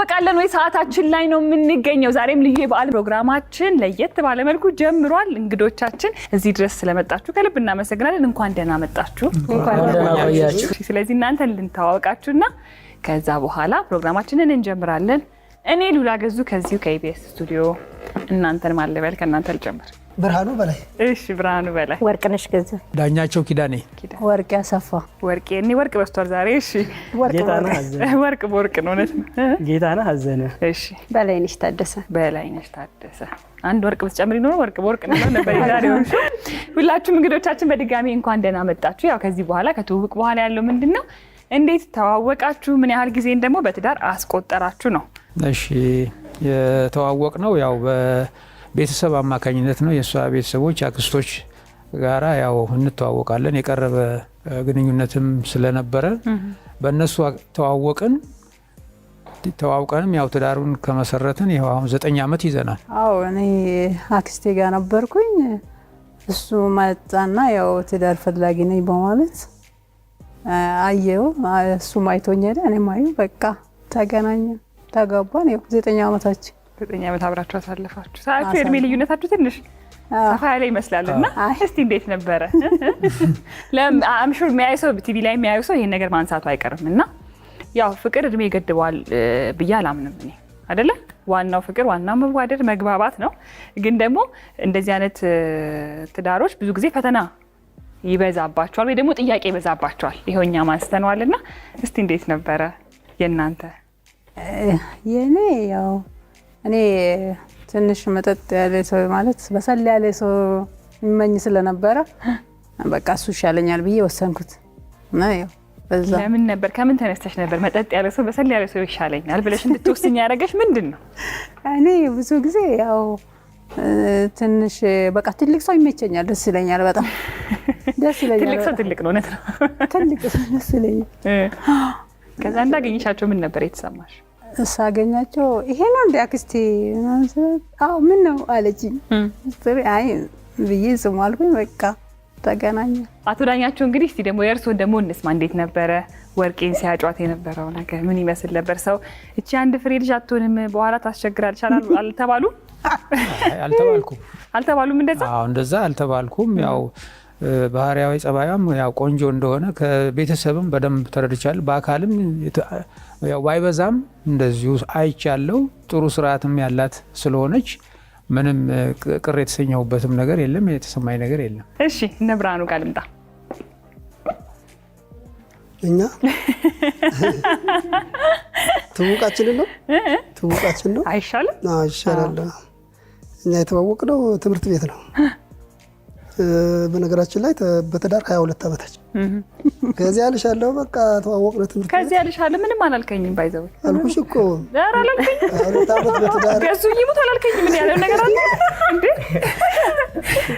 እንተዋወቃለን ወይ ሰዓታችን ላይ ነው የምንገኘው። ዛሬም ልዩ የበዓል ፕሮግራማችን ለየት ባለ መልኩ ጀምሯል። እንግዶቻችን እዚህ ድረስ ስለመጣችሁ ከልብ እናመሰግናለን። እንኳን ደህና መጣችሁ። እንኳን ደህና ቆያችሁ። ስለዚህ እናንተን ልንተዋወቃችሁና ከዛ በኋላ ፕሮግራማችንን እንጀምራለን። እኔ ሉላ ገዙ ከዚሁ ከኢቢኤስ ስቱዲዮ እናንተን ማለበል ከእናንተ ልጀምር። ብርሃኑ በላይ። እሺ፣ ብርሃኑ በላይ። ወርቅነሽ ገዛ። ዳኛቸው ኪዳኔ። ወርቅ ያሰፋ። ወርቄ፣ እኔ ወርቅ በስቷል ዛሬ። እሺ። ጌታነህ አዘነ። ወርቅ በወርቅ ነው፣ እውነት ነው። ጌታነህ አዘነ። እሺ። በላይነሽ ታደሰ። በላይነሽ ታደሰ። አንድ ወርቅ ብትጨምሪ ኖሮ ወርቅ በወርቅ ነው ነበር የዛሬው። ሁላችሁም እንግዶቻችን በድጋሚ እንኳን ደህና መጣችሁ። ያው ከዚህ በኋላ ከትውውቅ በኋላ ያለው ምንድን ነው? እንዴት ተዋወቃችሁ? ምን ያህል ጊዜን ደግሞ በትዳር አስቆጠራችሁ ነው? እሺ፣ የተዋወቅ ነው ያው በቤተሰብ አማካኝነት ነው። የእሷ ቤተሰቦች አክስቶች ጋራ ያው እንተዋወቃለን። የቀረበ ግንኙነትም ስለነበረ በእነሱ ተዋወቅን። ተዋውቀንም ያው ትዳሩን ከመሰረትን ይኸው አሁን 9 ዓመት ይዘናል። አዎ፣ እኔ አክስቴ ጋር ነበርኩኝ። እሱ መጣና ያው ትዳር ፈላጊ ነኝ በማለት አየው። እሱም አይቶኝ ሄደ፣ እኔም አየሁ። በቃ ተገናኘን፣ ተጋባን። ያው 9 ዓመታችን። 9 ዓመት አብራችሁ አሳለፋችሁ። ሰዓቱ የእድሜ ልዩነታችሁ ትንሽ ሰፋ ያለ ይመስላል እና እስቲ እንዴት ነበረ? I'm sure የሚያዩ ሰው፣ ቲቪ ላይ የሚያዩ ሰው ይሄን ነገር ማንሳቱ አይቀርም እና ያው ፍቅር እድሜ ይገድበዋል ብዬ አላምንም እኔ፣ አይደለ? ዋናው ፍቅር፣ ዋናው መዋደድ፣ መግባባት ነው። ግን ደግሞ እንደዚህ አይነት ትዳሮች ብዙ ጊዜ ፈተና ይበዛባቸዋል ወይ ደግሞ ጥያቄ ይበዛባቸዋል። ይኸው እኛም አንስተነዋል እና እስቲ እንዴት ነበረ የእናንተ? የእኔ ያው እኔ ትንሽ መጠጥ ያለ ሰው፣ ማለት በሰል ያለ ሰው እመኝ ስለነበረ በቃ እሱ ይሻለኛል ብዬ ወሰንኩት እና ያው በዛ። ለምን ነበር፣ ከምን ተነስተሽ ነበር መጠጥ ያለ ሰው፣ በሰል ያለ ሰው ይሻለኛል ብለሽ እንድትወስኝ ያደረገሽ ምንድን ነው? እኔ ብዙ ጊዜ ያው ትንሽ በቃ ትልቅ ሰው ይመቸኛል፣ ደስ ይለኛል፣ በጣም ደስ ይለኛል። ትልቅ ሰው ትልቅ ነው፣ እውነት ነው። ትልቅ ሰው ደስ ይለኛል። ከዛ እንዳገኘሻቸው ምን ነበር የተሰማሽ? ሳገኛቸው ይሄ ነው እንደ አክስቴ ምናምን ስላት፣ አዎ ምን ነው አለችኝ። አይ ብዬ ዝም አልኩኝ። በቃ ተገናኘን። አቶ ዳኛቸው፣ እንግዲህ እስቲ ደግሞ የእርስዎን ደግሞ እንስማ። እንዴት ነበረ ወርቄን ሲያጯት የነበረው ነገር ምን ይመስል ነበር? ሰው እቺ አንድ ፍሬ ልጅ አትሆንም፣ በኋላ ታስቸግራለች አልተባሉ? አይ፣ አልተባልኩም። አልተባሉም እንደዛ? አዎ፣ እንደዛ አልተባልኩም። ያው ባህሪያዊ ጸባያም ያው ቆንጆ እንደሆነ ከቤተሰብም በደንብ ተረድቻለሁ። በአካልም ያው ባይበዛም እንደዚሁ አይቻለሁ። ጥሩ ስርዓትም ያላት ስለሆነች ምንም ቅር የተሰኘሁበትም ነገር የለም፣ የተሰማኝ ነገር የለም። እሺ፣ እነ ብርሃኑ ጋር ልምጣ። እኛ ትውውቃችንን ነው ትውውቃችን ነው። አይሻልም? አዎ፣ ይሻላል። እኛ የተዋወቅነው ትምህርት ቤት ነው። በነገራችን ላይ በትዳር 22 ዓመታችን። ከዚያ ልሻለሁ በቃ ተዋወቅነው ትምህርት ቤት። ከዚህ ያልሻለ ምንም አላልከኝም። By the way አልኩሽ እኮ። ኧረ አላልከኝም። 22 ዓመት በትዳር። ገዙ ይሙት አላልከኝም። ምን ያለው ነገር አለ እንዴ?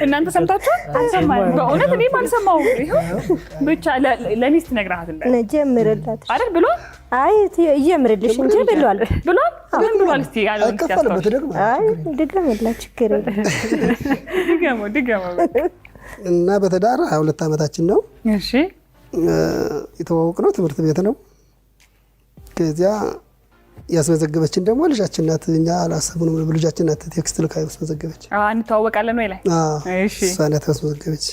እናንተ ሰምታችኋል? አልሰማንም። በእውነት እኔም አልሰማሁም። ይኸው ብቻ ለሚስት ነግረሃት እንደ ጀምርላት አይደል ብሏል? አይ፣ እጀምርልሽ እንጂ ብሏል። ብሏል። ምን ብሏል? እስቲ ያለውን እስቲ አይከፈልበት አስታውሽ። ደግሞ። አይ፣ ድገምላት፣ ችግር የለም። ድገመው ድገመው። እና በትዳር 22 ዓመታችን ነው። የተዋወቅነው ትምህርት ቤት ነው። ከዚያ ያስመዘገበችን ደግሞ ልጃችን ናት። እኛ አላሰብንም። ልጃችን ናት text ልካ ያስመዘገበች። አዎ፣ እንተዋወቃለን ወይ ላይ። አዎ፣ እሷ ናት ያስመዘገበች።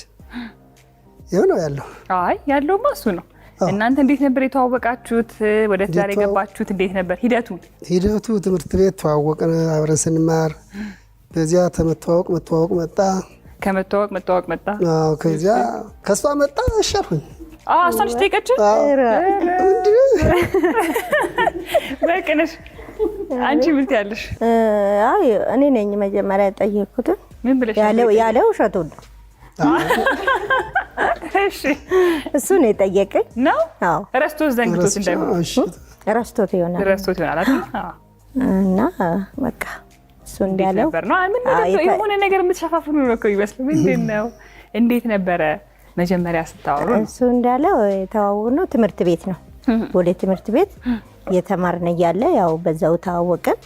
ይኸው ነው ያለው። አይ፣ ያለውማ እሱ ነው። እናንተ እንዴት ነበር የተዋወቃችሁት? ወደ ትዳር የገባችሁት እንዴት ነበር ሂደቱን? ሂደቱ ትምህርት ቤት ተዋወቅን፣ አብረን ስንማር በዚያ ተመተዋወቅ መተዋወቅ መጣ። ከመተዋወቅ መተዋወቅ መጣ። አዎ፣ ከዚያ ከእሷ መጣ፣ እሺ አልኩኝ። አዎ፣ እሷ ነች ጠየቀችህ? አዎ። በቅንሽ አንቺ ምን ትያለሽ? አይ፣ እኔ ነኝ መጀመሪያ የጠየኩትን። ምን ብለሽ? ያለው ያለው ውሸቱን ነው። እሱ ነው የጠየቀኝ። ነው? አዎ። ረስቶት ዘንግቶት እንዳይሆን። እሺ። ረስቶት ይሆናል። ረስቶት ይሆናል አይደል? አዎ። እና በቃ እሱ እንዴት እንዳለው ነበር ነው? አይ፣ ምን ነገር የሆነ ነገር የምትሸፋፍኑ ነው እኮ ይመስል። ምንድን ነው? እንዴት ነበረ መጀመሪያ ስታወሩ? እሱ እንዳለው የተዋወቅነው ትምህርት ቤት ነው። ቦሌ ትምህርት ቤት እየተማርን እያለ ያው በዛው ተዋወቅን።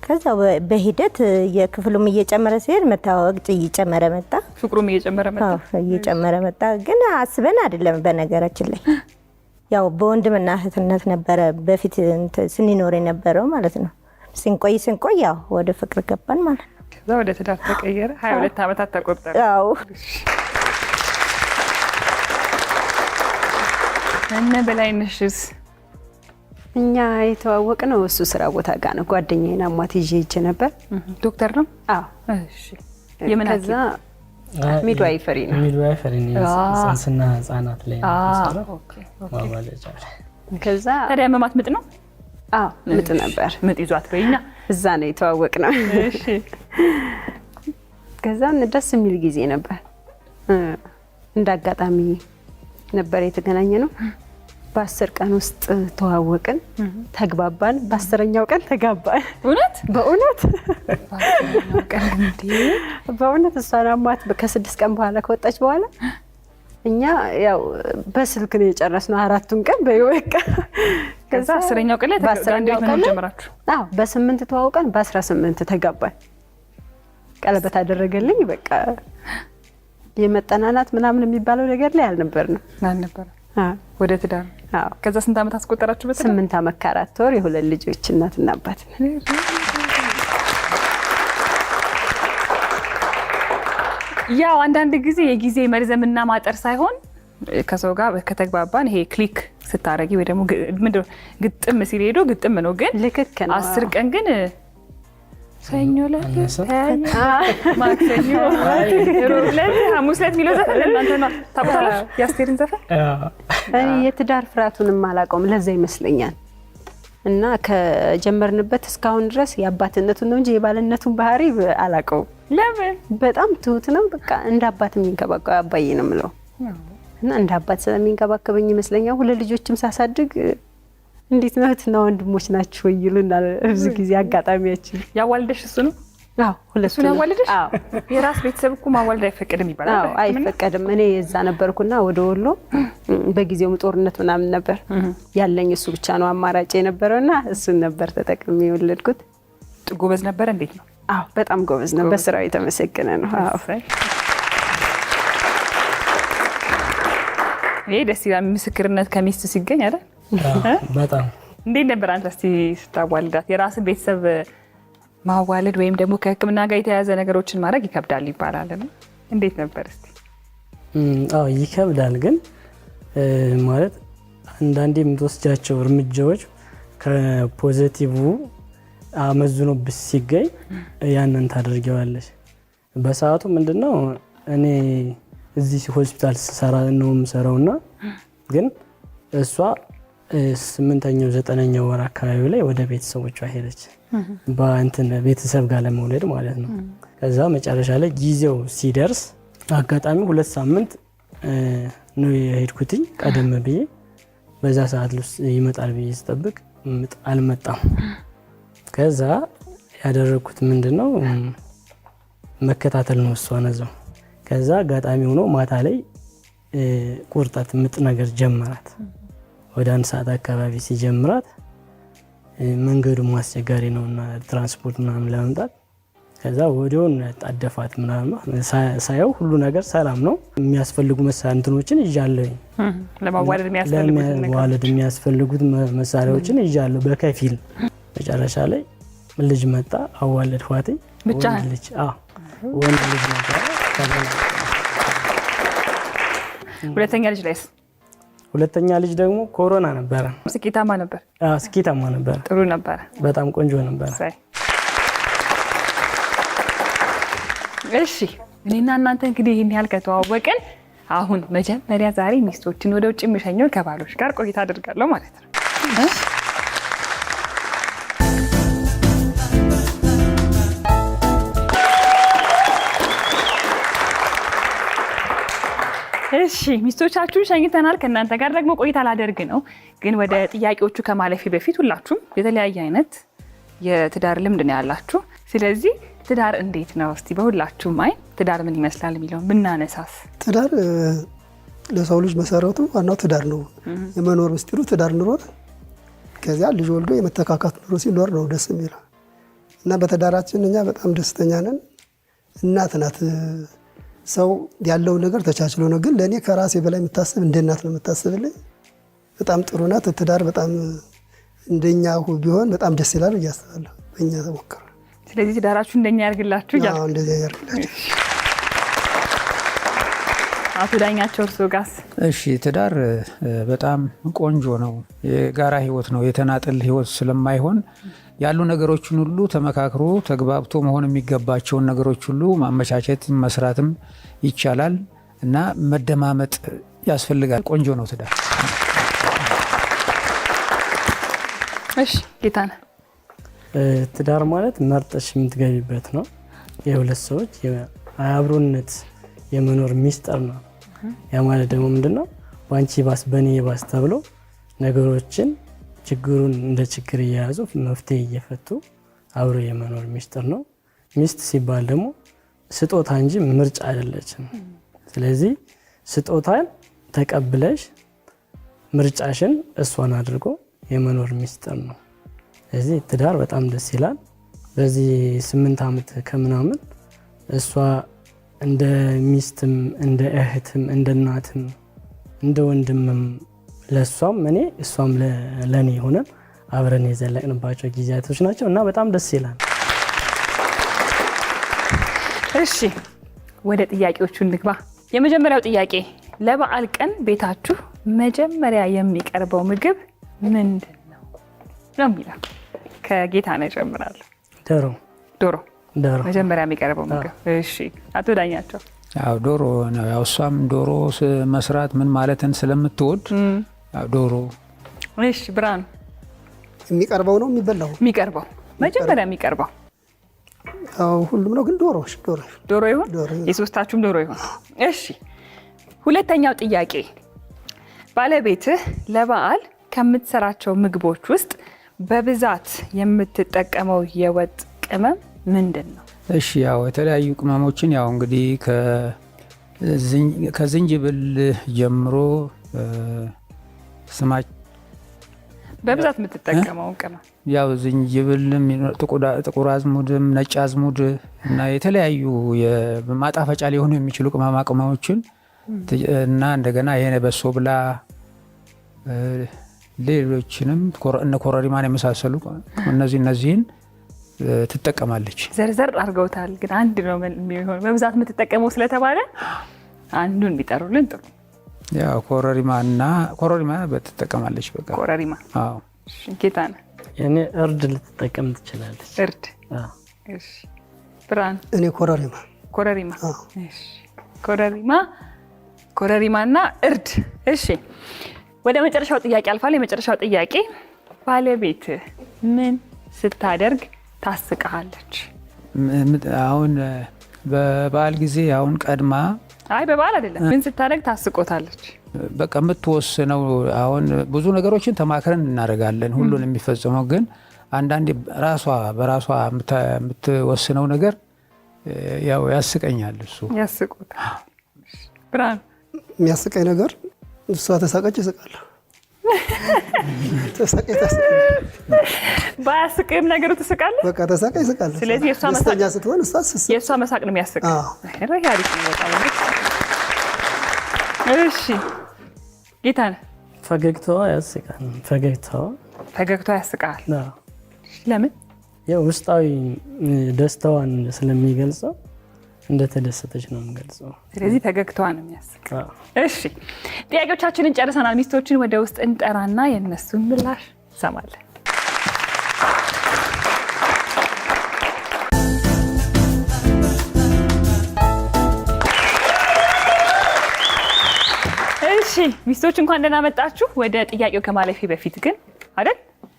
ከዛው በሂደት የክፍሉም እየጨመረ ሲሄድ መተዋወቅ እየጨመረ መጣ። ፍቅሩም እየጨመረ መጣ። አዎ፣ እየጨመረ መጣ። ግን አስበን አይደለም፣ በነገራችን ላይ። ያው በወንድምና እህትነት ነበረ በፊት ስንኖር የነበረው ማለት ነው። ስንቆይ ስንቆይ ያው ወደ ፍቅር ገባን ማለት ነው። ከዛ ወደ ትዳር ተቀየረ። 22 ዓመታት ተቆጠረ። አዎ። እነ በላይነሽስ? እኛ የተዋወቅነው እሱ ስራ ቦታ ጋር ነው። ጓደኛዬን አሟት ይዤ ሄጄ ነበር። ዶክተር ነው? አዎ። እሺ። የምን ከዛ midwifery ነው። Midwifery ነው። ጽንስና ህጻናት ላይ ነው የምሰራው። Okay። ማዋለጃ ላይ። ከዛ ታዲያ ህመማት ምጥ ነው? አዎ፣ ምጥ ነበር። ምጥ ይዟት በይኛ። እዛ ነው የተዋወቅነው። እሺ። ከዛ ደስ የሚል ጊዜ ነበር። እንደ አጋጣሚ ነበር የተገናኘነው። በ10 ቀን ውስጥ ተዋወቅን፣ ተግባባን። በ10ኛው ቀን ተጋባን። እውነት? በእውነት በእውነት እሷን አሟት ከ6 ቀን በኋላ ከወጣች በኋላ እኛ ያው በስልክ ነው የጨረስነው 4ቱን ቀን በይወቃ። ከዛ 10ኛው ቀን ላይ በ10ኛው መኖር ቀን ላይ ጀመራችሁ? አዎ፣ በ8 ተዋውቀን በ18 ተጋባን። ቀለበት አደረገልኝ። በቃ የመጠናናት ምናምን የሚባለው ነገር ላይ አልነበርንም። አልነበረም። ወደ ትዳር። አዎ። ከዛ ስንት ዓመት አስቆጠራችሁ በትዳር? 8 ዓመት ከ4 ወር የሁለት ልጆች እናትና አባት ነን። ያው አንዳንድ ጊዜ የጊዜ መርዘምና ማጠር ሳይሆን ከሰው ጋር ከተግባባን ይሄ click ስታረጊ ወይ ደግሞ ምንድን ነው ግጥም ሲል ሄዶ ግጥም ነው። ግን ልክክ ነው። 10 ቀን ግን ሰኞ ዕለት ማክሰኞ፣ ሮብ ዕለት፣ ሐሙስ ዕለት የሚለው ዘፈን ለእናንተ ነው። ታውቁታላችሁ? የአስቴርን ዘፈን? እኔ የትዳር ፍርሃቱንም አላውቀውም። ለዛ ይመስለኛል። እና ከጀመርንበት እስካሁን ድረስ የአባትነቱን ነው እንጂ የባልነቱን ባህሪ አላውቀውም። ለምን? በጣም ትሁት ነው። በቃ እንደ አባት የሚንከባከብ አባዬ ነው የምለው። እና እንደ አባት ስለሚንከባከበኝ ይመስለኛል ሁለት ልጆችም ሳሳድግ እንዴት ነው እህትና ወንድሞች ናችሁ ይሉናል ብዙ ጊዜ አጋጣሚያችን። ያዋልደሽ እሱ ነው? አዎ፣ ሁለቱ እሱ ነው ያዋለደሽ? አዎ። የራስ ቤተሰብ እኮ ማዋለድ አይፈቀድም ይባላል። አዎ፣ አይፈቀድም። እኔ የዛ ነበርኩና ወደ ወሎ በጊዜውም ጦርነት ምናምን ነበር ያለኝ፣ እሱ ብቻ ነው አማራጭ የነበረውና እሱን ነበር ተጠቅሜ የወለድኩት። ጎበዝ ነበረ? እንዴት ነው? አዎ፣ በጣም ጎበዝ ነው። በስራው የተመሰገነ ነው። አዎ። ይሄ ደስ ይላል። ምስክርነት ከሚስት ሲገኝ አይደል? በጣም። እንዴት ነበር አንተ እስቲ ስታዋልዳት? የራስን ቤተሰብ ማዋለድ ወይም ደግሞ ከሕክምና ጋር የተያያዘ ነገሮችን ማድረግ ይከብዳል ይባላል። እንዴት ነበር እስቲ? አዎ፣ ይከብዳል። ግን ማለት አንዳንዴ የምትወስጃቸው እርምጃዎች ከ positive አመዝኖብሽ ሲገኝ ያንን ታደርጊዋለሽ። በሰዓቱ ምንድነው እኔ እዚህ ሆስፒታል ስሰራ ነው የምሰራውና ግን እሷ 8ኛው 9ኛው ወር አካባቢ ላይ ወደ ቤተሰቦቿ ሄደች። በእንትን ቤተሰብ ጋር ለመውለድ ማለት ነው። ከዛ መጨረሻ ላይ ጊዜው ሲደርስ አጋጣሚ 2 ሳምንት ነው የሄድኩትኝ ቀደም ብዬ። በዛ ሰዓት ውስጥ ይመጣል ብዬ ስጠብቅ ምጥ አልመጣም። ከዛ ያደረኩት ምንድነው መከታተል ነው እሷን እዛው። ከዛ አጋጣሚ ሆኖ ማታ ላይ ቁርጠት ምጥ ነገር ጀመራት። ወደ 1 ሰዓት አካባቢ ሲጀምራት መንገዱ አስቸጋሪ ነውና ትራንስፖርት ምናምን ለመምጣት ከዛ ወዲያውኑ ያጣደፋት ምናምን ሳየው ሁሉ ነገር ሰላም ነው። የሚያስፈልጉ እንትኖችን ይዣለሁ። ለማዋለድ የሚያስፈልጉት ለማዋለድ የሚያስፈልጉት መሳሪያዎችን ይዣለሁ በከፊል። መጨረሻ ላይ ልጅ መጣ፣ አዋለድኳት። ብቻ? ወንድ ልጅ። አዎ፣ ወንድ ልጅ ነበር። ሁለተኛ ልጅ ላይስ? ሁለተኛ ልጅ ደግሞ ኮሮና ነበረ። ስኬታማ ነበር? አዎ፣ ስኬታማ ነበር። ጥሩ ነበር። በጣም ቆንጆ ነበር። እሺ፣ እኔና እናንተ እንግዲህ ይሄን ያህል ከተዋወቅን አሁን መጀመሪያ ዛሬ ሚስቶችን ወደ ውጭ የምሸኘው ከባሎች ጋር ቆይታ አደርጋለሁ ማለት ነው። እሺ፣ ሚስቶቻችሁን ሸኝተናል። ከእናንተ ጋር ደግሞ ቆይታ ላደርግ ነው። ግን ወደ ጥያቄዎቹ ከማለፌ በፊት ሁላችሁም የተለያየ አይነት የትዳር ልምድ ነው ያላችሁ። ስለዚህ ትዳር እንዴት ነው እስቲ በሁላችሁም አይን ትዳር ምን ይመስላል የሚለውን ብናነሳስ? ትዳር ለሰው ልጅ መሰረቱ ዋናው ትዳር ነው። የመኖር ምስጢሩ ትዳር ኑሮት ከዚያ ልጅ ወልዶ የመተካካት ኑሮ ሲኖር ነው ደስ የሚለው። እና በትዳራችን እኛ በጣም ደስተኛ ነን። እናት ናት። ሰው ያለው ነገር ተቻችሎ ነው። ግን ለኔ ከራሴ በላይ የምታስብ እንደ እናት ነው የምታስብልኝ። በጣም ጥሩ ናት። ትዳር በጣም እንደኛ ቢሆን በጣም ደስ ይላል ብዬ አስባለሁ። በእኛ ተሞክሮ ስለዚህ ትዳራችሁ እንደኛ ያርግላችሁ እያልኩ እንደዚያ ያርግላችሁ። አቶ ዳኛቸው እርስዎ ጋስ? እሺ፣ ትዳር በጣም ቆንጆ ነው። የጋራ ህይወት ነው። የተናጥል ህይወት ስለማይሆን ያሉ ነገሮችን ሁሉ ተመካክሮ ተግባብቶ መሆን የሚገባቸውን ነገሮች ሁሉ ማመቻቸት መስራትም ይቻላል እና መደማመጥ ያስፈልጋል። ቆንጆ ነው ትዳር። እሺ ጌታነህ። ትዳር ማለት መርጠሽ የምትገቢበት ነው። የሁለት ሰዎች አብሮነት የመኖር ሚስጥር ነው። ያ ማለት ደግሞ ምንድነው? በአንቺ ባስ በእኔ ባስ ተብሎ ነገሮችን ችግሩን እንደ ችግር እየያዙ መፍትሄ እየፈቱ አብሮ የመኖር ሚስጥር ነው። ሚስት ሲባል ደግሞ ስጦታ እንጂ ምርጫ አይደለችም። ስለዚህ ስጦታን ተቀብለሽ ምርጫሽን እሷን አድርጎ የመኖር ሚስጥር ነው። ስለዚህ ትዳር በጣም ደስ ይላል። በዚህ 8 ዓመት ከምናምን እሷ እንደ ሚስትም እንደ እህትም እንደ እናትም እንደ ወንድምም ለእሷም እኔ እሷም ለእኔ ሆነን አብረን የዘለቅንባቸው ጊዜያቶች ናቸው እና በጣም ደስ ይላል። እሺ ወደ ጥያቄዎቹ እንግባ። የመጀመሪያው ጥያቄ ለበዓል ቀን ቤታችሁ መጀመሪያ የሚቀርበው ምግብ ምንድን ነው ነው የሚለው። ከጌታነህ እጀምራለሁ። ዶሮ። ዶሮ ዶሮ መጀመሪያ የሚቀርበው ምግብ። እሺ አቶ ዳኛቸው። ያው ዶሮ ነው። ያው እሷም ዶሮ መስራት ምን ማለትን ስለምትወድ ያው ዶሮ። እሺ ብርሃኑ። የሚቀርበው ነው የሚበላው? የሚቀርበው መጀመሪያ የሚቀርበው። ያው ሁሉም ነው ግን ዶሮ። ዶሮ ዶሮ ይሁን? ዶሮ ይሁን። የሶስታችሁም ዶሮ ይሁን። እሺ ሁለተኛው ጥያቄ ባለቤትህ ለበዓል ከምትሰራቸው ምግቦች ውስጥ በብዛት የምትጠቀመው የወጥ ቅመም ምንድን ነው? እሺ ያው የተለያዩ ቅመሞችን ያው እንግዲህ ከዝንጅብል ጀምሮ ስማች በብዛት የምትጠቀመው ቅመም? ያው ዝንጅብልም ጥቁር አዝሙድም ነጭ አዝሙድ እና የተለያዩ ማጣፈጫ ሊሆኑ የሚችሉ ቅመማ ቅመሞችን እና እንደገና ይሄ በሶ ብላ ሌሎችንም እነ ኮረሪማን የመሳሰሉ እነዚህን ትጠቀማለች። ዘርዘር አድርገውታል፣ ግን አንድ ነው የሚሆነው። በብዛት የምትጠቀመው ስለተባለ አንዱን ቢጠሩልን ጥሩ። ያው ኮረሪማና ኮረሪማ ትጠቀማለች። በቃ ኮረሪማ። አዎ። እሺ ጌታነህ። እኔ እርድ ልትጠቀም ትችላለች። እርድ። አዎ። እሺ ብርሃኑ። እኔ ኮረሪማ። ኮረሪማ። አዎ። እሺ ኮረሪማ፣ ኮረሪማና እርድ። እሺ ወደ መጨረሻው ጥያቄ አልፋለሁ። የመጨረሻው ጥያቄ ባለቤትህ ምን ስታደርግ ታስቅሃለች? አሁን በበዓል ጊዜ አሁን ቀድማ አይ በበዓል አይደለም። ምን ስታደርግ ታስቆታለች? በቃ የምትወስነው አሁን ብዙ ነገሮችን ተማክረን እናደርጋለን። ሁሉን የሚፈጽመው ግን አንዳንዴ ራሷ በራሷ የምትወስነው ነገር ያው ያስቀኛል። እሱ ያስቆታል። ብርሃኑ። የሚያስቀኝ ነገር እሷ ተሳቀች እስቃለሁ። ተሳቀች ታስቀኛለች። ባያስቅም ነገሩ ትስቃለህ? በቃ ተሳቀች እስቃለሁ። ስለዚህ የእሷ መሳቅ ደስተኛ ስትሆን እሷ ስስቅ። የእሷ መሳቅ ነው የሚያስቅ። አዎ። ኧረ ይሄ አሪፍ ነው በጣም። እሺ ጌታነህ። ፈገግታዋ ያስቃል። ፈገግታዋ ፈገግታዋ ያስቃል። አዎ። ለምን? ያው ውስጣዊ ደስታዋን ስለሚገልጸው እንደተደሰተች ነው የምገልጸው። ስለዚህ ፈገግታዋ ነው የሚያስቅ። አዎ። እሺ ጥያቄዎቻችንን ጨርሰናል። ሚስቶችን ወደ ውስጥ እንጠራና የእነሱን ምላሽ እንሰማለን። እሺ ሚስቶች እንኳን ደህና መጣችሁ። ወደ ጥያቄው ከማለፌ በፊት ግን አይደል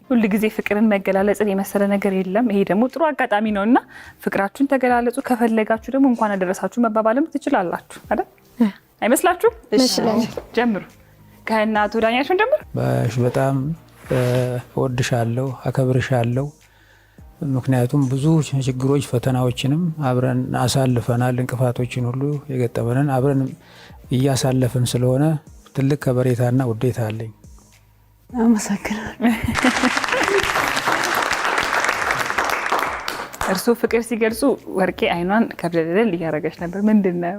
ሁል ጊዜ ፍቅርን መገላለጽን የመሰለ ነገር የለም። ይሄ ደግሞ ጥሩ አጋጣሚ ነውና ፍቅራችሁን ተገላለጹ። ከፈለጋችሁ ደግሞ እንኳን አደረሳችሁ መባባልም ትችላላችሁ አይደል? አይመስላችሁም? እሺ ጀምሩ። ከእናቱ ዳኛችሁን ጀምሩ። እሺ በጣም እወድሻለሁ፣ አከብርሻለሁ። ምክንያቱም ብዙ ችግሮች ፈተናዎችንም አብረን አሳልፈናል። እንቅፋቶችን ሁሉ የገጠመንን አብረን እያሳለፍን ስለሆነ ትልቅ ከበሬታና ውዴታ አለኝ። አመሰግናለሁ። እርስዎ ፍቅር ሲገልጹ ወርቄ አይኗን ከብለለል እያደረገች ነበር። ምንድን ነው?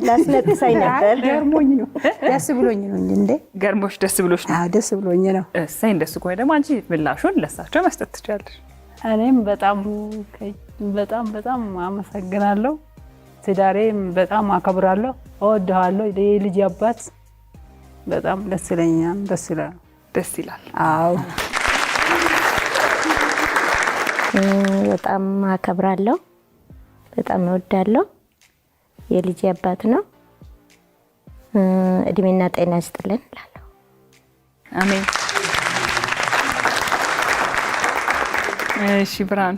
ላስነጥሳኝ ነበር። ገርሞኝ ነው፣ ደስ ብሎኝ ነው እንጂ እንዴ። ገርሞሽ ደስ ብሎሽ ነው? አዎ ደስ ብሎኝ ነው። እሰይ፣ እንደሱ ከሆነ ደግሞ አንቺ ምላሹን ለሳቸው መስጠት ትችያለሽ። እኔም በጣም በጣም በጣም አመሰግናለሁ። ትዳሬም በጣም አከብራለሁ፣ እወድሃለሁ። የልጅ አባት በጣም ደስ ይለኛል። ደስ ይላል። ደስ ይላል። አዎ በጣም አከብራለሁ፣ በጣም እወዳለሁ። የልጅ አባት ነው። እድሜና ጤና ይስጥልን እላለሁ። አሜን። እሺ ብርሃኑ፣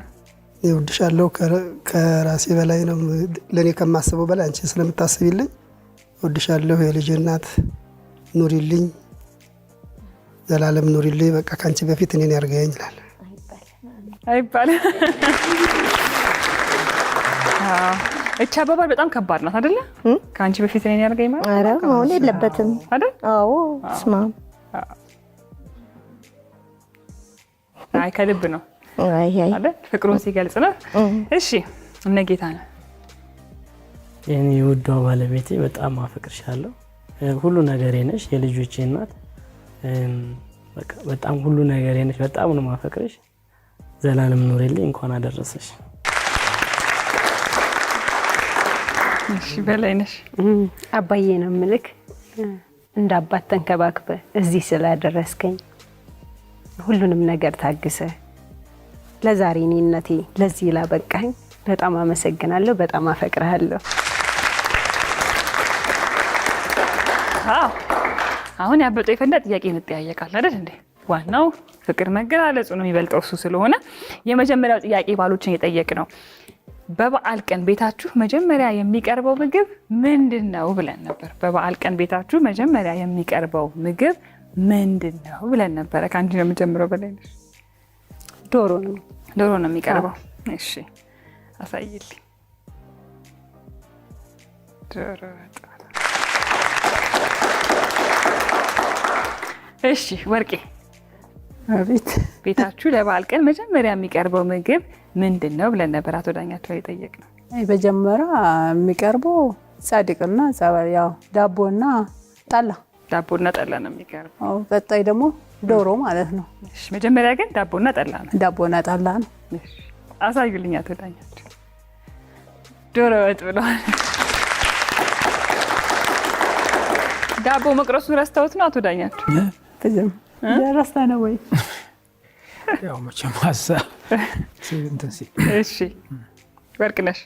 እወድሻለሁ። ከራሴ በላይ ነው፣ ለእኔ ከማስበው በላይ አንቺ ስለምታስቢልኝ እወድሻለሁ። የልጅ እናት ኑሪልኝ፣ ዘላለም ኑሪልኝ። በቃ ከአንቺ በፊት እኔን ያርገኝ ይላል። አይባልም። እቺ አባባል በጣም ከባድ ናት አይደለ? ከአንቺ በፊት እኔን ያርገኝ ማለት ኧረ መሆን የለበትም አይደል? አዎ ስማ፣ አይ ከልብ ነው አይ አይ አይደል? ፍቅሩን ሲገልጽ ነው። እሺ እነ ጌታ ነው የኔ ውዷ ባለቤቴ በጣም አፈቅርሻለሁ። ሁሉ ነገሬ ነሽ፣ የልጆቼ እናት፣ በቃ በጣም ሁሉ ነገሬ ነሽ። በጣም ነው ማፈቅርሽ። ዘላለም ኑሪልኝ። እንኳን አደረሰሽ። እሺ በላይነሽ፣ አባዬ ነው ምልክ እንደ አባት ተንከባክበ እዚህ ስላደረስከኝ ሁሉንም ነገር ታግሰ ለዛሬ እኔነቴ ለዚህ ላበቃኝ በጣም አመሰግናለሁ። በጣም አፈቅርሃለሁ። አዎ አሁን ያበጠው የፈንዳ ጥያቄ እንጠያየቃል አይደል እንዴ? ዋናው ፍቅር መገላለጹ ነው የሚበልጠው እሱ ስለሆነ የመጀመሪያው ጥያቄ ባሎችን የጠየቅ ነው። በበዓል ቀን ቤታችሁ መጀመሪያ የሚቀርበው ምግብ ምንድን ነው ብለን ነበር። በበዓል ቀን ቤታችሁ መጀመሪያ የሚቀርበው ምግብ ምንድን ነው ብለን ነበረ። ከአንቺ ነው የምጀምረው በላይነሽ። ዶሮ ነው። ዶሮ ነው የሚቀርበው። እሺ አሳይልኝ። ዶሮ ወጥ። እሺ ወርቄ፣ አቤት። ቤታችሁ ለበዓል ቀን መጀመሪያ የሚቀርበው ምግብ ምንድን ነው ብለን ነበር አቶ ዳኛቸው የጠየቅነው። መጀመሪያ የሚቀርበው ጻድቅና ጸበል፣ ያው ዳቦና ጠላ። ዳቦና ጠላ ነው የሚቀርበው። አዎ፣ ቀጣይ ደግሞ ዶሮ ማለት ነው። እሺ መጀመሪያ ግን ዳቦና ጠላ ነው። ዳቦና ጠላ ነው። እሺ አሳዩልኝ አቶ ዳኛቸው። ዶሮ ወጥ ብለዋል። ዳቦ መቅረሱን ረስተውት ነው አቶ ዳኛቸው? ረስተ ነው ወይ? ያው መቼም ሀሳብ እንትን ሲል። እሺ ወርቅነሽ፣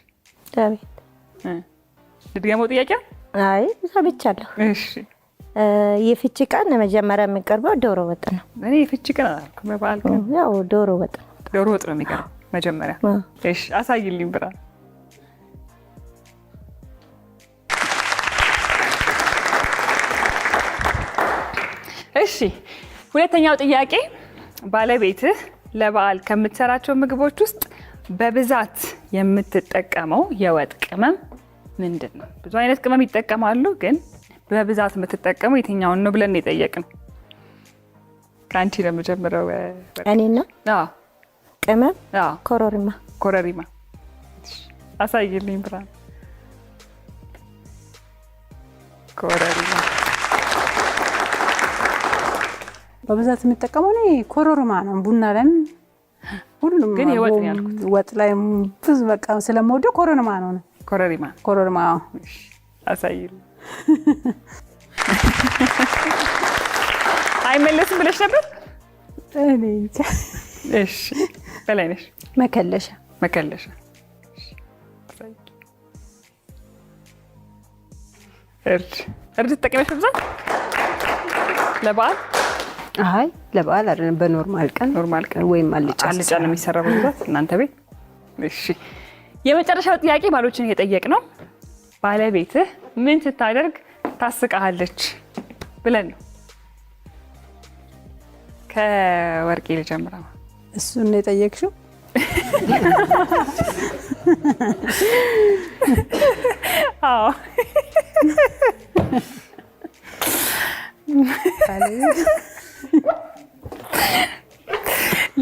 አቤት። ልድገመው ጥያቄ? አይ ሰምቻለሁ። እሺ የፍቺ ቀን መጀመሪያ የሚቀርበው ዶሮ ወጥ ነው። እኔ የፍቺ ቀን አላልኩም፣ በበዓል ቀን ያው ዶሮ ወጥ ነው። ዶሮ ወጥ ነው የሚቀርበው መጀመሪያ። እሺ አሳይልኝ ብርሃን። እሺ ሁለተኛው ጥያቄ ባለቤትህ ለበዓል ከምትሰራቸው ምግቦች ውስጥ በብዛት የምትጠቀመው የወጥ ቅመም ምንድን ነው? ብዙ አይነት ቅመም ይጠቀማሉ፣ ግን በብዛት የምትጠቀመው የትኛውን ነው ብለን የጠየቅነው። ከአንቺ ነው የምጀምረው። እኔ ነው? አዎ። ቅመም? አዎ። ኮረሪማ። ኮረሪማ። አሳይልኝ ብርሃን። ኮረሪማ። በብዛት የምጠቀመው እኔ ኮረሪማ ነው። ቡና ላይም ሁሉም ግን የወጥ ነው ያልኩት። ወጥ ላይም ብዙ በቃ ስለምወደው ኮረሪማ ነው። ኮረሪማ። ኮረሪማ። አሳይልኝ። አይመለስም ብለሽ ነበር? እኔ እንጃ። እሺ በላይነሽ። መከለሻ። መከለሻ። እርድ። እርድ ትጠቀሚያለሽ በብዛት ለበዓል? አይ ለበዓል አይደለም፣ በ normal ቀን። Normal ቀን። ወይም አልጫ። አልጫ ነው የሚሰራው በብዛት እናንተ ቤት። እሺ የመጨረሻው ጥያቄ ባሎችን እየጠየቅ ነው። ባለቤትህ ምን ስታደርግ ታስቃሃለች ብለን ነው። ከወርቄ ልጀምር። እሱን ነው የጠየቅሽው? አዎ።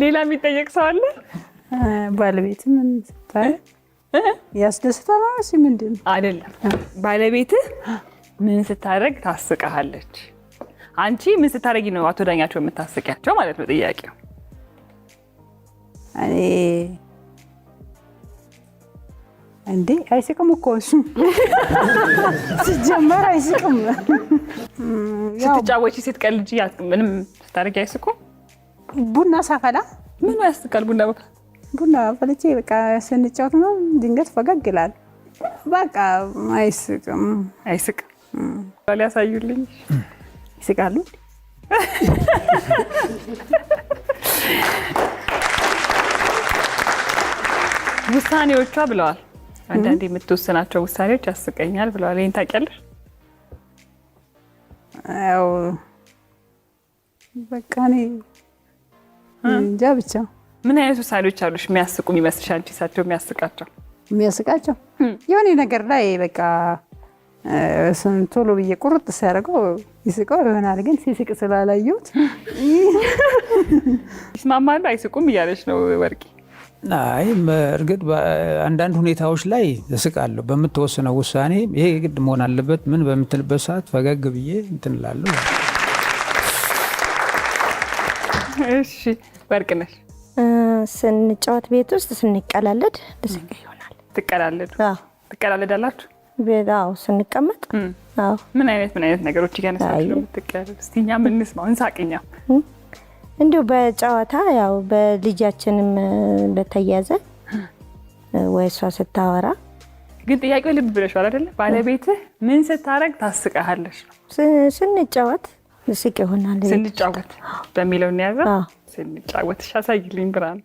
ሌላ የሚጠየቅ ሰው አለ? ባለቤት ምን ስታይ ያስደስታል ወይስ ምንድን ነው? አይደለም፣ ባለቤትህ ምን ስታደርግ ታስቀሃለች? አንቺ ምን ስታደርጊ ነው አቶ ዳኛቸው የምታስቂያቸው ማለት ነው ጥያቄው። እኔ እንዴ አይስቅም እኮ እሱ ሲጀመር አይስቅም። ስትጫወቺ ስትቀልጂ ምንም ስታደርጊ አይስቁም? ቡና ሳፈላ ምኑ ያስቃል? ቡና ቡና ፈልቼ በቃ ስንጫወት ነው ድንገት ፈገግ ይላል። በቃ አይስቅም። አይስቅም። ያሳዩልኝ። ይስቃሉ። ውሳኔዎቿ ብለዋል። አንዳንዴ የምትወስናቸው ውሳኔዎች ያስቀኛል ብለዋል። ይሄን ታውቂያለሽ? ያው በቃ እኔ እንጃ ብቻ። ምን አይነት ውሳኔዎች አሉሽ የሚያስቁ የሚመስልሽ አንቺ? እሳቸው የሚያስቃቸው የሚያስቃቸው የሆነ ነገር ላይ በቃ ቶሎ ብዬ ቁርጥ ሲያደርገው ይስቀው ይሆናል። ግን ሲስቅ ስላላየሁት ይስማማሉ አይስቁም እያለች ነው ወርቂ። አይ እርግጥ አንዳንድ ሁኔታዎች ላይ እስቃለሁ። በምትወስነው ውሳኔ ይሄ ግድ መሆን አለበት ምን በምትልበት ሰዓት ፈገግ ብዬ እንትን እላለሁ። እሺ ወርቅነሽ፣ ስንጫወት ቤት ውስጥ ስንቀላለድ ልስቅ ይሆናል። ትቀላለዱ? ትቀላለዳላችሁ? አዎ ስንቀመጥ። አዎ። ምን አይነት ምን አይነት ነገሮች እያነሳችሁ ነው የምትቀላለዱ? እስኪ እኛም እንስማው እንሳቅኛ። እንዲሁ በጨዋታ ያው በልጃችንም በተያያዘ ወይ እሷ ስታወራ። ግን ጥያቄው ልብ ብለሽዋል አይደለ? ባለቤትህ ምን ስታረግ ታስቀሃለች ነው። ስንጫወት ስቅ ይሆናል። ስንጫወት በሚለው እንያዘው። ስንጫወት። እሺ አሳይልኝ ብርሃን።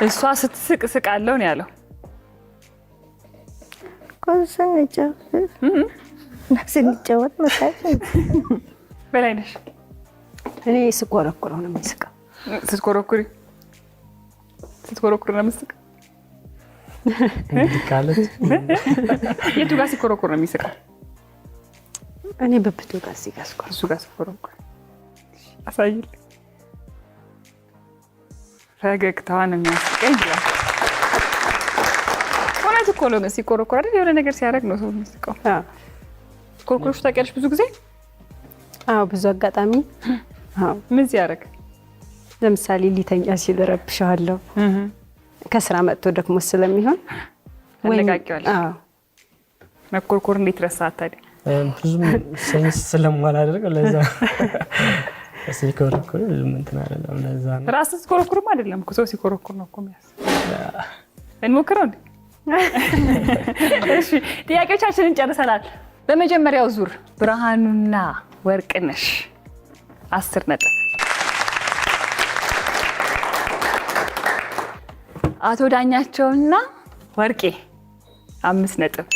እሷ ስትስቅ እስቃለሁ ነው ያለው። ስንጫወት መሳቅ። በላይነሽ፣ እኔ ስኮረኩረው ነው የሚስቀው። ስትኮረኩሪ ስትኮረኩሪ ነው የምትስቀው? ካለች የቱ ጋር ሲኮረኩር ነው የሚስቀው? እኔ ብብቱ ጋር እዚህ ጋር ስኮረኩር። እሱ ጋር ሲኮረኩር። አሳይልኝ። ፈገግታዋን የሚያስቀኝ ይላል። እውነት እኮ ነው። ግን ሲኮረኩር አይደል የሆነ ነገር ሲያደርግ ነው ሰው የሚስቀው። ኮርኩሮሽ ታውቂያለሽ ብዙ ጊዜ? አዎ ብዙ አጋጣሚ። አዎ። ምን ሲያደርግ? ለምሳሌ ሊተኛ ሲል እረብሸዋለሁ። ከስራ መጥቶ ደክሞ ስለሚሆን ታነቃቂዋለሽ? አዎ። መኮርኮር እንዴት ረሳት ታዲያ? ብዙም sense ስለማላደርግ ለዛ ሲኮረኩር ብዙም እንትን አይደለም። ለዛ ነው። ራስህ ስትኮረኩርም አይደለም እኮ ሰው ሲኮረኩር ነው እኮ የሚያስብ። እንሞክረው እንዴ? እሺ ጥያቄዎቻችንን ጨርሰናል። በመጀመሪያው ዙር ብርሃኑና ወርቅነሽ 10 ነጥብ፣ አቶ ዳኛቸውና ወርቄ 5 ነጥብ፣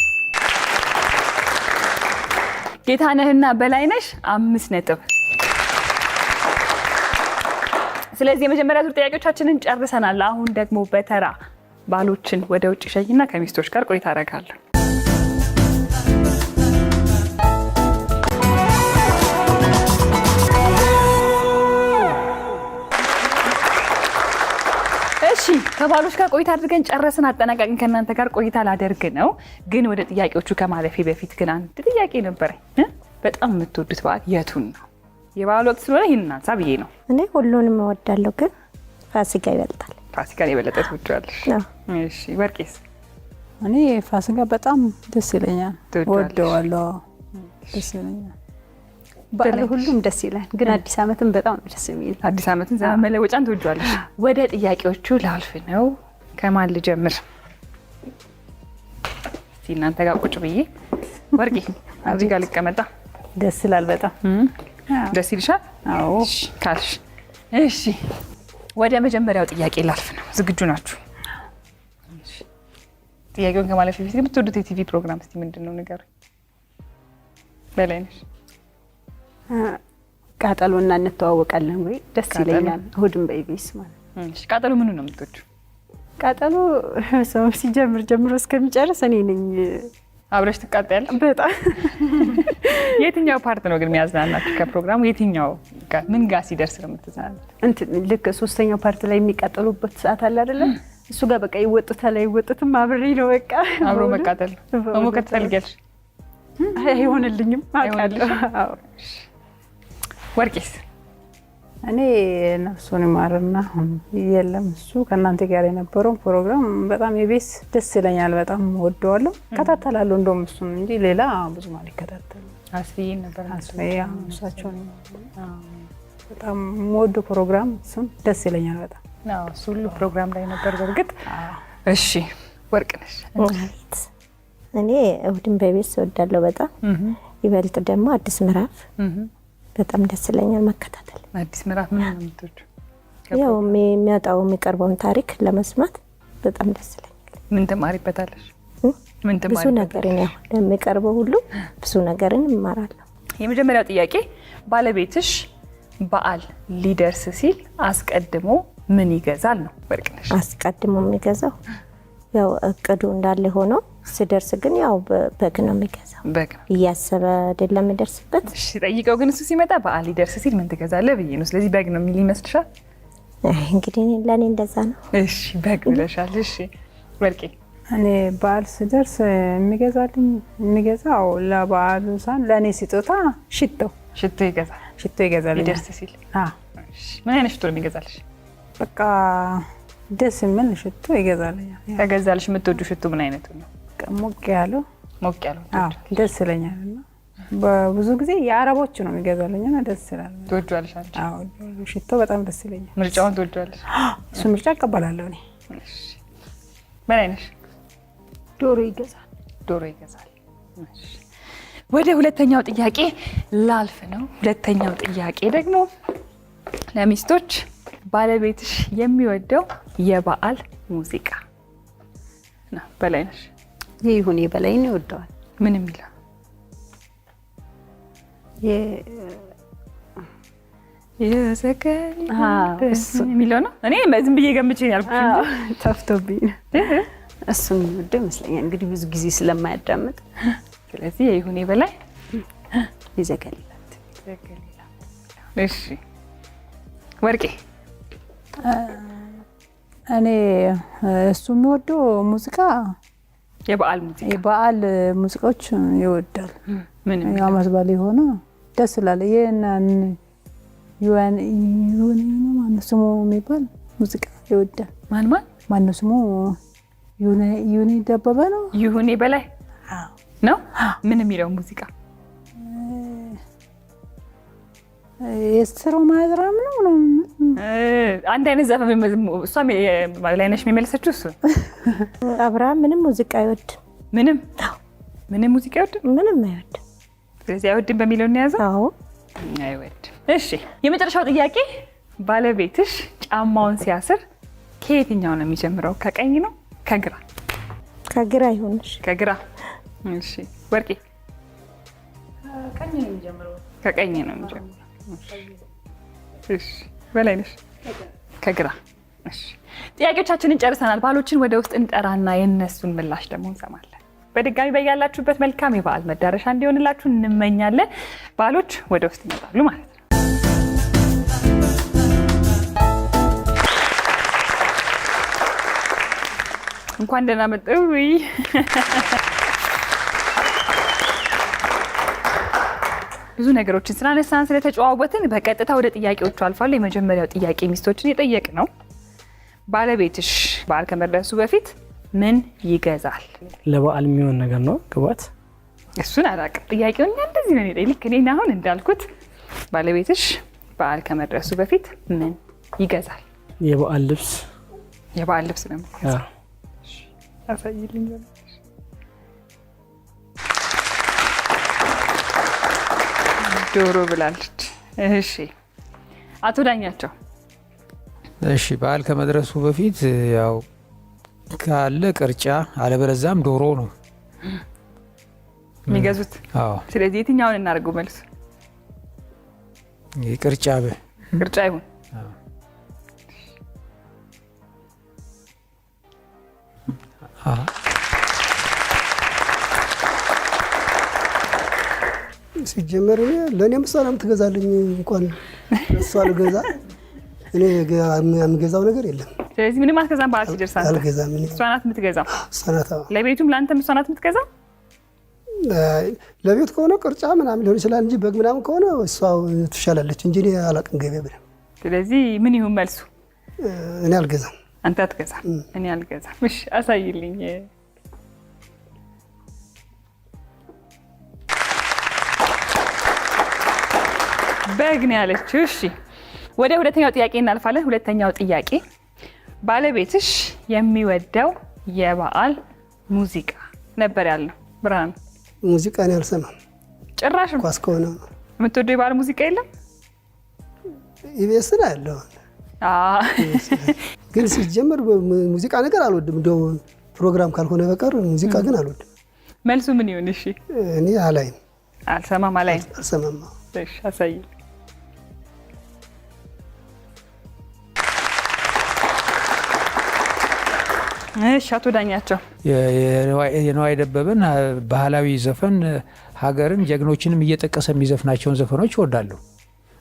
ጌታነህና በላይነሽ 5 ነጥብ። ስለዚህ የመጀመሪያ ዙር ጥያቄዎቻችንን ጨርሰናል። አሁን ደግሞ በተራ ባሎችን ወደ ውጭ ሸኝና ከሚስቶች ጋር ቆይታ አደርጋለሁ። እሺ ከባሎች ጋር ቆይታ አድርገን ጨረስን፣ አጠናቀቅን። ከእናንተ ጋር ቆይታ ላደርግ ነው። ግን ወደ ጥያቄዎቹ ከማለፌ በፊት ግን አንድ ጥያቄ ነበረኝ። በጣም የምትወዱት በዓል የቱን ነው? የበዓል ወቅት ስለሆነ ይህንን አንሳ ብዬ ነው። እኔ ሁሉንም እወዳለሁ፣ ግን ፋሲካ ይበልጣል። ፋሲካን የበለጠ ትወጂዋለሽ? አዎ። እሺ ወርቄስ? እኔ ፋሲካ በጣም ደስ ይለኛል፣ ትወጂዋለሽ? እወደዋለሁ። ደስ ይለኛል። በዓሉ ሁሉም ደስ ይላል፣ ግን አዲስ ዓመትን በጣም ነው ደስ የሚል። አዲስ ዓመትን ዘመን መለወጫን ትወጂዋለሽ? ወደ ጥያቄዎቹ ላልፍ ነው። ከማን ልጀምር? እስቲ እናንተ ጋር ቁጭ ብዬ ወርቄ እዚህ ጋር ልቀመጣ። ደስ ይላል በጣም። ደስ ይልሻል? አዎ። እሺ ካልሽ። እሺ ወደ መጀመሪያው ጥያቄ ላልፍ ነው። ዝግጁ ናችሁ? እሺ። ጥያቄውን ከማለፍ በፊት ግን የምትወዱት የቲቪ ፕሮግራም እስቲ ምንድን ነው ንገሩኝ። በላይነሽ። ቃጠሎና እንተዋወቃለን ወይ ደስ ቃጠሎ። ይለኛል። እሑድን በኢቢኤስ ማለት ነው። እሺ ቃጠሎ ምኑ ነው የምትወጂው? ቃጠሎ ሰው ሲጀምር ጀምሮ እስከሚጨርስ እኔ ነኝ አብረሽ ትቃጠያለሽ? በጣም። የትኛው part ነው ግን የሚያዝናናችሁ ከፕሮግራሙ? የትኛው ምን ጋር ሲደርስ ነው የምትዝናኑት? እንትን ልክ ሶስተኛው part ላይ የሚቃጠሉበት ሰዓት አለ አይደለ? እሱ ጋር በቃ ይወጡታል አይወጡትም፣ አብሬ ነው በቃ። አብሮ መቃጠል። መሞከር ትፈልጊያለሽ? አይሆንልኝም፣ አውቃለሁ። ወርቄስ? እኔ ነፍሱን ይማርና አሁን የለም እሱ ከእናንተ ጋር የነበረው ፕሮግራም በጣም የቤት ደስ ይለኛል። በጣም ወደዋለሁ፣ እከታተላለሁ። እንደውም እሱን እንጂ ሌላ ብዙም አልከታተልም። አስፍዬ ነበር። አስፍዬ እሳቸውን በጣም የምወደው ፕሮግራም እሱን ደስ ይለኛል በጣም። አዎ፣ እሱ ሁሉ ፕሮግራም ላይ ነበር በእርግጥ። እሺ ወርቅነሽ? እኔ እሁድን በቤት እወዳለሁ በጣም። ይበልጥ ደግሞ አዲስ ምዕራፍ በጣም ደስ ይለኛል መከታተል። አዲስ ምዕራፍ ምን ነው የምትወጂው? ያው የሚያወጣው የሚቀርበውን ታሪክ ለመስማት በጣም ደስ ይለኛል። ምን ትማሪበታለሽ? ምን ብዙ ትማሪበታለሽ? ነገርን ያው ለሚቀርበው ሁሉ ብዙ ነገርን እማራለሁ። የመጀመሪያው ጥያቄ ባለቤትሽ በዓል ሊደርስ ሲል አስቀድሞ ምን ይገዛል ነው። ወርቅነሽ? አስቀድሞ የሚገዛው ያው እቅዱ እንዳለ ሆኖ ሲደርስ ግን ያው በግ ነው የሚገዛው። በግ ነው እያሰበ አይደለም የሚደርስበት። እሺ፣ ጠይቀው ግን እሱ ሲመጣ በዓል ሊደርስ ሲል ምን ትገዛለህ ብዬ ነው። ስለዚህ በግ ነው የሚል ይመስልሻል? እንግዲህ ለእኔ እንደዛ ነው። እሺ በግ ብለሻል። እሺ ወርቄ? እኔ በዓል ስደርስ የሚገዛልኝ የሚገዛው ለበዓሉ ሳይሆን ለእኔ ስጦታ ሽቶ ሽቶ ይገዛል። ሽቶ ይገዛልኛል። ሊደርስ ሲል። አዎ። እሺ፣ ምን አይነት ሽቶ ነው የሚገዛልሽ? በቃ ደስ የሚል ሽቶ ይገዛልኛል። ከገዛልሽ የምትወጂው ሽቶ ምን አይነቱ ነው? ሞቅ ያለው። ሞቅ ያለው። አዎ፣ ደስ ይለኛል። እና በብዙ ጊዜ የአረቦቹ ነው የሚገዛልኝና ደስ ይላል። ትወጂዋለሽ አንቺ? አዎ፣ ሽቶ በጣም ደስ ይለኛል። ምርጫውን ትወጂዋለሽ? እሱ ምርጫ እቀበላለሁ እኔ። እሺ በላይነሽ? ዶሮ ይገዛል። ዶሮ ይገዛል። እሺ ወደ ሁለተኛው ጥያቄ ላልፍ ነው። ሁለተኛው ጥያቄ ደግሞ ለሚስቶች ባለቤትሽ የሚወደው የበዓል ሙዚቃ ነው። በላይነሽ? የይሁኔ በላይን ይወደዋል። ምን የሚለው? የሚለው ነው። እኔ ዝም ብዬ ገምቼ ነው ያልኩሽ እንጂ። ጠፍቶብኝ ነው። እሱን የሚወደው ይመስለኛል። እንግዲህ ብዙ ጊዜ ስለማያዳምጥ። ስለዚህ የይሁኔ በላይ የዘገሊላት። እሺ ወርቄ? እኔ እሱ የሚወደው ሙዚቃ የበዓል ሙዚቃ የበዓል ሙዚቃዎች ይወዳል። ምን የሚለው? አመት በዓል የሆነ ደስ ይላል። ይሄንን ዩን ዩን ማነው ስሙ የሚባል ሙዚቃ ይወዳል። ማን ማን? ማነው ስሙ? ዩኒ ደበበ ነው። ይሁኔ በላይ ነው። ምን የሚለው ሙዚቃ? የስራው ማዝራም ነው ነው። አንድ አይነት ዘፈን እሷም በላይነሽ የሚመለሰችው እሱ። አብርሃም ምንም ሙዚቃ አይወድም። ምንም ምንም ሙዚቃ አይወድም። ምንም አይወድም። ስለዚህ አይወድም በሚለው እንያዘው። አዎ። አይወድም። እሺ የመጨረሻው ጥያቄ ባለቤትሽ ጫማውን ሲያስር ከየትኛው ነው የሚጀምረው? ከቀኝ ነው ከግራ? ከግራ ይሁንሽ። ከግራ። እሺ ወርቄ? ከቀኝ ነው የሚጀምረው። እሺ በላይነሽ? ከግራ። እሺ ጥያቄዎቻችንን ጨርሰናል። ባሎችን ወደ ውስጥ እንጠራና የእነሱን ምላሽ ደግሞ እንሰማለን። በድጋሚ በያላችሁበት መልካም የበዓል መዳረሻ እንዲሆንላችሁ እንመኛለን። ባሎች ወደ ውስጥ ይመጣሉ ማለት ነው። እንኳን ደህና መጡ። ብዙ ነገሮችን ስላነሳን ስለተጨዋወትን በቀጥታ ወደ ጥያቄዎቹ አልፋለሁ። የመጀመሪያው ጥያቄ ሚስቶችን የጠየቅ ነው። ባለቤትሽ በዓል ከመድረሱ በፊት ምን ይገዛል? ለበዓል የሚሆን ነገር ነው ግባት። እሱን አላውቅም። ጥያቄውን እንደዚህ ነው የጠየቅ። ልክ እኔን አሁን እንዳልኩት ባለቤትሽ በዓል ከመድረሱ በፊት ምን ይገዛል? የበዓል ልብስ። የበዓል ልብስ ነው የሚገዛው። አሳይልኝ። ዶሮ ብላለች። እሺ አቶ ዳኛቸው? እሺ በዓል ከመድረሱ በፊት ያው ካለ ቅርጫ፣ አለበለዚያም ዶሮ ነው የሚገዙት። አዎ። ስለዚህ የትኛውን እናደርገው መልሱ? ቅርጫ። ቅርጫ ይሁን። ሲጀመር እኔ ለእኔም እሷ ነው የምትገዛልኝ፣ እንኳን እሷ ልገዛ እኔ የምገዛው ነገር የለም። ስለዚህ ምንም አትገዛም። በዓል ሲደርስ አንተ አልገዛም። እኔ እሷ ናት የምትገዛው። እሷ ናት። አዎ። ለቤቱም ለአንተም እሷ ናት የምትገዛው። ለቤት ከሆነ ቅርጫ ምናምን ሊሆን ይችላል እንጂ በግ ምናምን ከሆነ እሷ ትሻላለች እንጂ እኔ አላውቅም ገበያ ብለን። ስለዚህ ምን ይሁን መልሱ? እኔ አልገዛም። አንተ አትገዛም፣ እኔ አልገዛም። እሺ አሳይልኝ። በግ ነው ያለችው። እሺ ወደ ሁለተኛው ጥያቄ እናልፋለን። ሁለተኛው ጥያቄ ባለቤትሽ የሚወደው የበዓል ሙዚቃ ነበር ያልነው። ብርሃኑ ሙዚቃ እኔ አልሰማም። ጭራሽ ኳስ ከሆነ የምትወደው የበዓል ሙዚቃ የለም? ኢቢኤስን አያለሁ፣ ግን ሲጀመር ሙዚቃ ነገር አልወድም። እንደው ፕሮግራም ካልሆነ በቀር ሙዚቃ ግን አልወድም። መልሱ ምን ይሁን? እሺ እኔ አላይም፣ አልሰማም። አላይም፣ አልሰማም። እሺ አሳይልኝ። እሺ አቶ ዳኛቸው የነዋይ ደበበን ባህላዊ ዘፈን ሀገርን ጀግኖችንም እየጠቀሰ የሚዘፍናቸውን ዘፈኖች እወዳለሁ።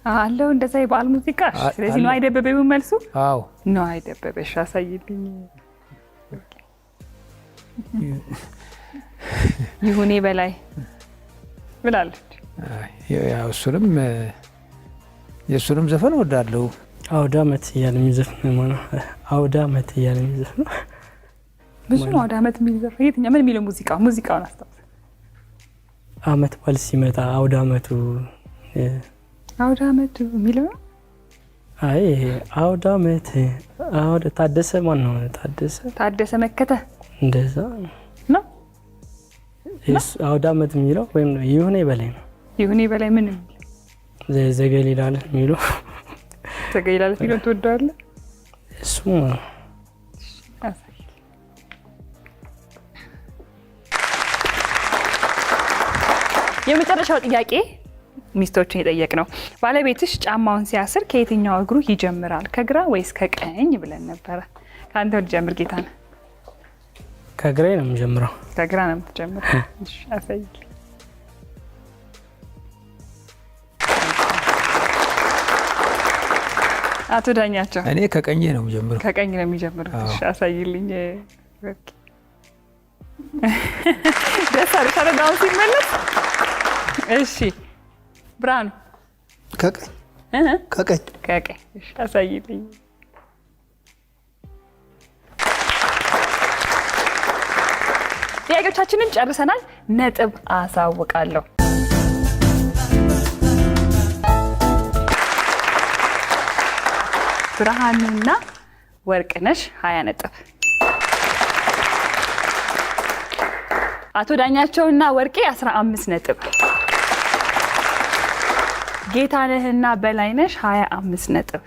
አለው እንደዛ የበዓል ሙዚቃ። ስለዚህ ነዋይ ደበበ ይሁን መልሱ። አዎ ነዋይ ደበበ። እሺ አሳይልኝ። ይሁኔ በላይ ብላለች። እሱንም የእሱንም ዘፈን እወዳለሁ። አውደ ዓመት እያለ የሚዘፍን ነው። አውደ ዓመት እያለ የሚዘፍን ነው። ብዙ ነው አውደ ዓመት የሚል ዘፈን። የትኛው ምን የሚለው ሙዚቃ ሙዚቃውን አስታውስ። ዓመት በዓል ሲመጣ አውደ ዓመቱ አውደ ዓመቱ የሚለው ነው። አይ አውደ ዓመት አውደ ታደሰ ማን ነው? ታደሰ ታደሰ መከተ እንደዛ ነው። አውደ ዓመት የሚለው ወይም ይሁኔ በላይ ነው። ይሁኔ በላይ ምን ዘገሊላ የሚለው ዘገሊላ የሚለውን ትወደዋለህ? እሱ የመጨረሻው ጥያቄ ሚስቶችን የጠየቅ ነው። ባለቤትሽ ጫማውን ሲያስር ከየትኛው እግሩ ይጀምራል? ከግራ ወይስ ከቀኝ ብለን ነበረ። ከአንተ ልጀምር ጌታነህ። ከግራ ነው የምጀምረው። ከግራ ነው የምትጀምረው። እሺ አሳይልኝ። አቶ ዳኛቸው እኔ ከቀኝ ነው የምጀምረው። ከቀኝ ነው የሚጀምረው። እሺ አሳይልኝ። ደስ አለሽ አይደል አሁን ሲመለስ? እሺ ብርሃኑ ከቀኝ ከቀኝ ከቀኝ። እሺ አሳይልኝ። ጥያቄዎቻችንን ጨርሰናል። ነጥብ አሳውቃለሁ። ብርሃኑና ወርቅነሽ 20 ነጥብ፣ አቶ ዳኛቸውና ወርቄ 15 ነጥብ፣ ጌታነህና በላይነሽ 25 ነጥብ።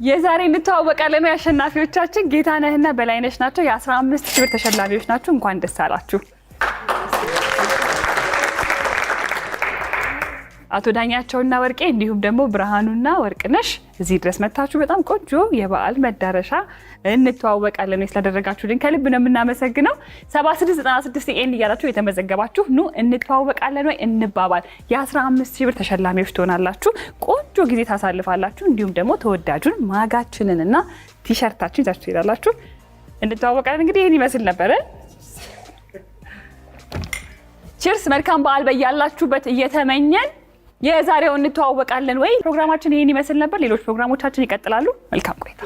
የዛሬ እንተዋወቃለን አሸናፊዎቻችን ጌታነህና በላይነሽ ናቸው። የ15 ሺህ ብር ተሸላሚዎች ናቸው። እንኳን ደስ አላችሁ። አቶ ዳኛቸውና ወርቄ እንዲሁም ደግሞ ብርሃኑና ወርቅነሽ እዚህ ድረስ መታችሁ በጣም ቆንጆ የበዓል መዳረሻ እንተዋወቃለን ስላደረጋችሁልን ከልብ ነው የምናመሰግነው። 7696 N እያላችሁ የተመዘገባችሁ ኑ እንተዋወቃለን ወይ እንባባል። የ15 ሺህ ብር ተሸላሚዎች ትሆናላችሁ። ቆንጆ ጊዜ ታሳልፋላችሁ። እንዲሁም ደግሞ ተወዳጁን ማጋችንን እና ቲሸርታችን ይዛችሁ ትሄዳላችሁ። እንተዋወቃለን እንግዲህ ይህን ይመስል ነበረ። ቺርስ! መልካም በዓል በያላችሁበት እየተመኘን የዛሬው እንተዋወቃለን ወይ ፕሮግራማችን ይህን ይመስል ነበር። ሌሎች ፕሮግራሞቻችን ይቀጥላሉ። መልካም ቆይታ።